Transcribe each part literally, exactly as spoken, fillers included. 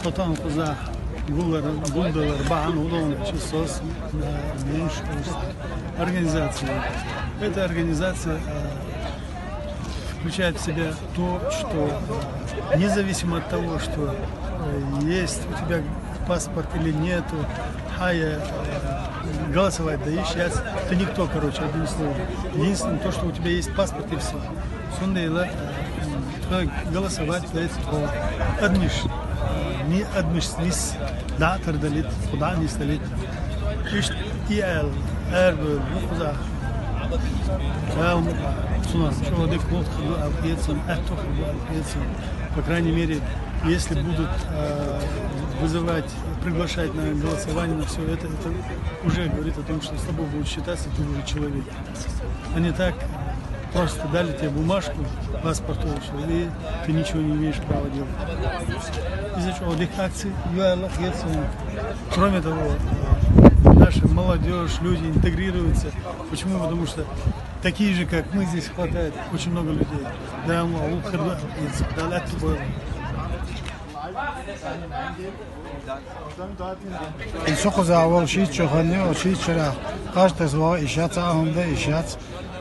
Потом кхузахь гулар, гулдалар бахьана гӀо дохкуш соцсеть, э, меньшинство организация. Эта организация, э, включает в себя то, что, э, независимо от того, что, э, есть у тебя паспорт или нету, хьан, э, голосовать дац, яц, ты никто, короче, одним словом. Единственное, то, что у тебя есть паспорт и всё. Цундела, э, тхо голосовать дац тхо адамаш, э, ни адамаш нийса дӀа а тардалийта, тхо дӀа а нисдалийта. Иштта и аьлла, аьрбоьлла бу кхузахь. Цунах чӀогӀа дика гӀуллакх хир ду аьлла хета сона, аьттув хир ду аьлла хета сона. По крайней мере, если будут, э, вызывать, приглашать на голосование, на всё это, это уже говорит о том, что с тобой будут считаться, ты уже человек. А не так, просто дали тебе бумажку, паспорт вышел, и ты ничего не имеешь права делать. Из-за чего этих акций, я Аллах, я ценю. Кроме того, э, наша молодежь, люди интегрируются. Почему? Потому что такие же, как мы, здесь хватает очень много людей. Да, мы, у, когда, да, لا تبغى. Со кхузахь волу шийтта шо хан ю, шийтта шарахь къаждас вогӀу, иштта цхьа а хӀума дан иштта яц.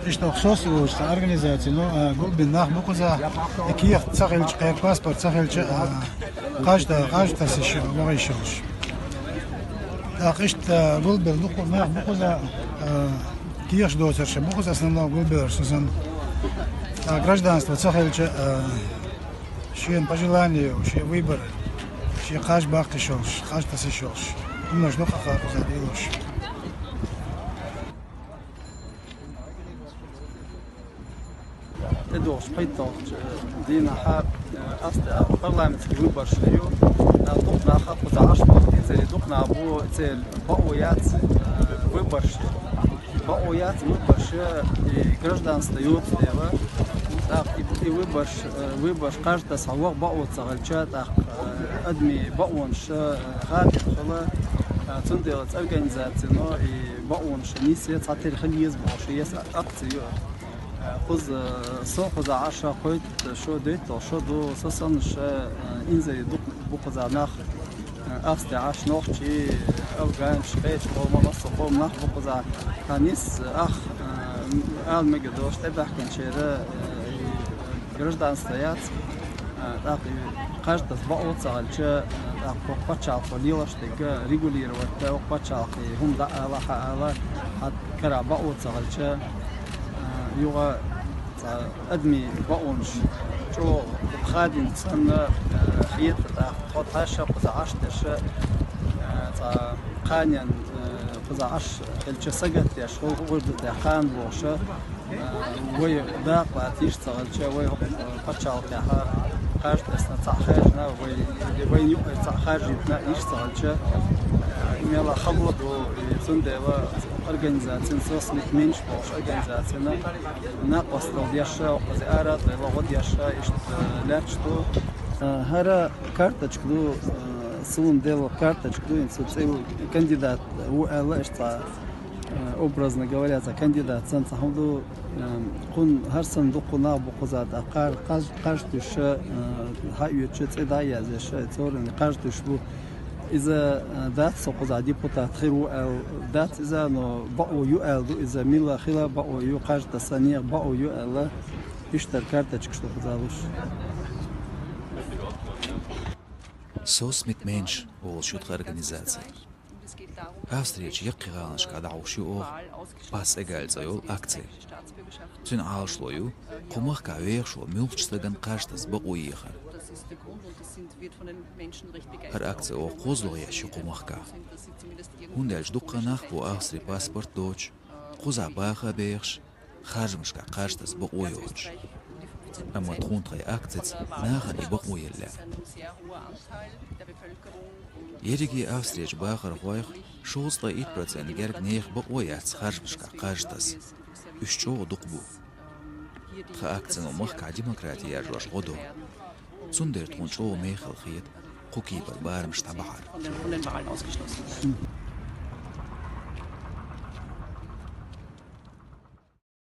Иштта оха соцсеть олуш цхьа организаци, ну, а, гулбина нах бу кхузахь, и кехат ца хилча, кхеран паспорт ца хилча, а, къажда-, къаждас иштта вогӀуш йолуш. ТӀаккха иштта гулбелла дукха нах бу кхузахь, а, кехаташ доцурш бу кхузахь, основном гулбелларш санна. А, гражданство ца хилча, а, шен по желанию, шен выбор, шен къаж баккхаш йолуш, къаж тасаш йолуш. ХӀуманаш дукха хир ду кхузахь лелош. ТӀедогӀучу пхийтталгӀачу дийнахь, э, Австрехь парламентский выбораш ю, э, дукха нах кхузахь Ӏаш бу, и церан дукха нах бу, церан бакъо яц, э, выбораш. Бакъо яц выбораш, и гражданство йоцу дела. ТӀаккха и, и выбораш, э, выбораш къаж тасахь вогӀу бакъо ца хилча, тӀаккха, э, адамийн бакъонаш, э, хадийна хуьлу, э, цундела цу организацино и бакъонаш нисъе, цхьатера хила еза бохуш, еза акци ю. Э, кхуза, э, со кхузахь Ӏаш кхойтта шо, дейтталгӀа шо ду, со санна ша, э, инзаре дукха бу кхузахь нах. Австрехь Ӏаш нохчий, афганаш, кхечу къоман, массо а къоман нах бу кхузахь. Тхан нисса ах, а, ала мегар долуш тӀебаьхкинчеран, а, и гражданство яц. А, тӀаккха и къаж таса бакъо ца хилча, а, тӀаккха хӀокху пачхьалкхо лелош дерг регулировать дан, хӀокху пачхьалкхе хӀума дӀа а ала, хьа а ала, хьан карахь бакъо ца хилча, а, юха Цхьа адамийн бакъонаш чӀогӀа хадийна санна, э, хета тӀаккха. Тхо тхаьш кхузахь Ӏаш дерш, э, цхьа кханенна, э, кхузахь Ӏаш хилча сагатдеш, хӀу-, хӀу-, хӀу-, тӀе кхана бохуш, э, вай дакъа лаца йиш ца хилча, вай, э, пачхьалкхехь кхаж тесна цхьаъ хаьржина, вай, вайна юкъара цхьаъ харжийтина йиш ца хилча, э, мела хало ду, и цундела организацина, соцсеть меньшинство бохуш организацина, накъосталла деш, кхуза ара а дойла, гӀо деш, иштта лаьтташ ду. А, хӀара карточка ду, а, суна делла карточка ду, хӀинца цӀе ву кандидат ву аьлла, иштта цхьа, а, образно говоря, цхьа кандидат санна цхьа хӀума ду, а, кхунна хӀара санна дуккха нах бу кхузахь, тӀаккха кхаж-, кхаж туьйсуш, а, хьаоьцуш, цӀе дӀа а язъеш, церан кхаж туьйсуш бу. Иза, а, дац со кхузахь депутат хир ву аьлла, дац иза, но бакъо ю аьлла ду иза, мила хила бакъо ю, кхаж таса нехан бакъо ю аьлла, иштта карточкаш ду кхузахь луш. Соцсеть меньшинство олуш ю тхан организаци. Австрерчу яккхий гӀаланашкахь дӀахьош ю оха «Пас эгаль» цӀе йолу акци. Цуьнан Ӏалашо ю кху махкахь вехаш волу муьлххачу стагана кхаж таса бакъо ехар. ХӀара акци оха кхозлагӀа еш ю кху махкахь. ХӀунда аьлча дуккха нах бу Австрин паспорт доцуш, кхузахь баха а бехаш, харжамашкахь кхаж таса бакъо йоцуш. Амма тхуна тхан акцица нахана и бакъо елла. Ерриге Австрерчу бахархойх шовзткъе итт процент герга нехан бакъо яц харжамашкахь кхаж таса. Уьш чӀогӀа дукха бу. Тхан акцино махкахь демократи яржош гӀо до. Цундела тхуна чӀогӀа мехала хета кху кепара барамаш дӀабахьар.